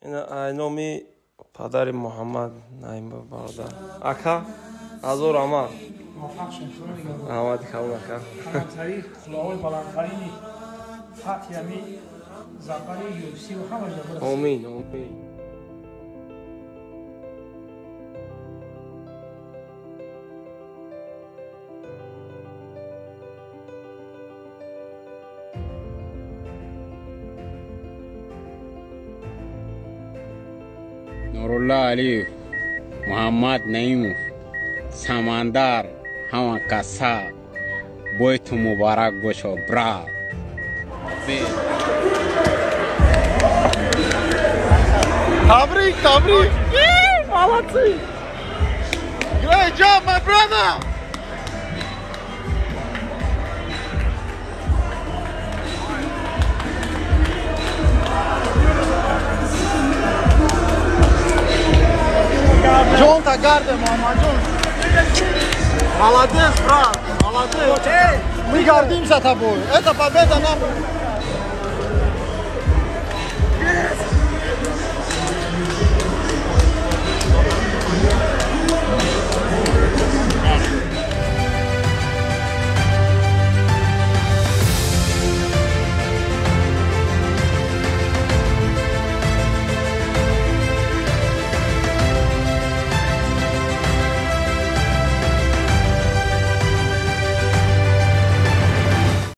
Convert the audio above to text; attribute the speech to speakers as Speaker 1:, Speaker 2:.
Speaker 1: Ина номи падари Муҳаммад Наимов бародар. Ака, ҳазор раҳмат.
Speaker 2: Муваффақ шед, Худо нигаҳбон.
Speaker 1: Раҳмати калон, ака.
Speaker 2: Баландтарин, қуллаҳои баландтарини фатҳи ҳами зафари UFC ва ҳамаш дар бораст.
Speaker 1: Омин, омин.
Speaker 3: Нурулло Алиев, Муҳаммад Наимов, Самандар, ҳама каса бойту муборак бошо, брат.
Speaker 4: Табрик, табрик! Молодцы! Great job, my brother! Джон Тагарде, Мамаджон. Молодец, брат, молодец. Мы гордимся тобой. Эта победа нам.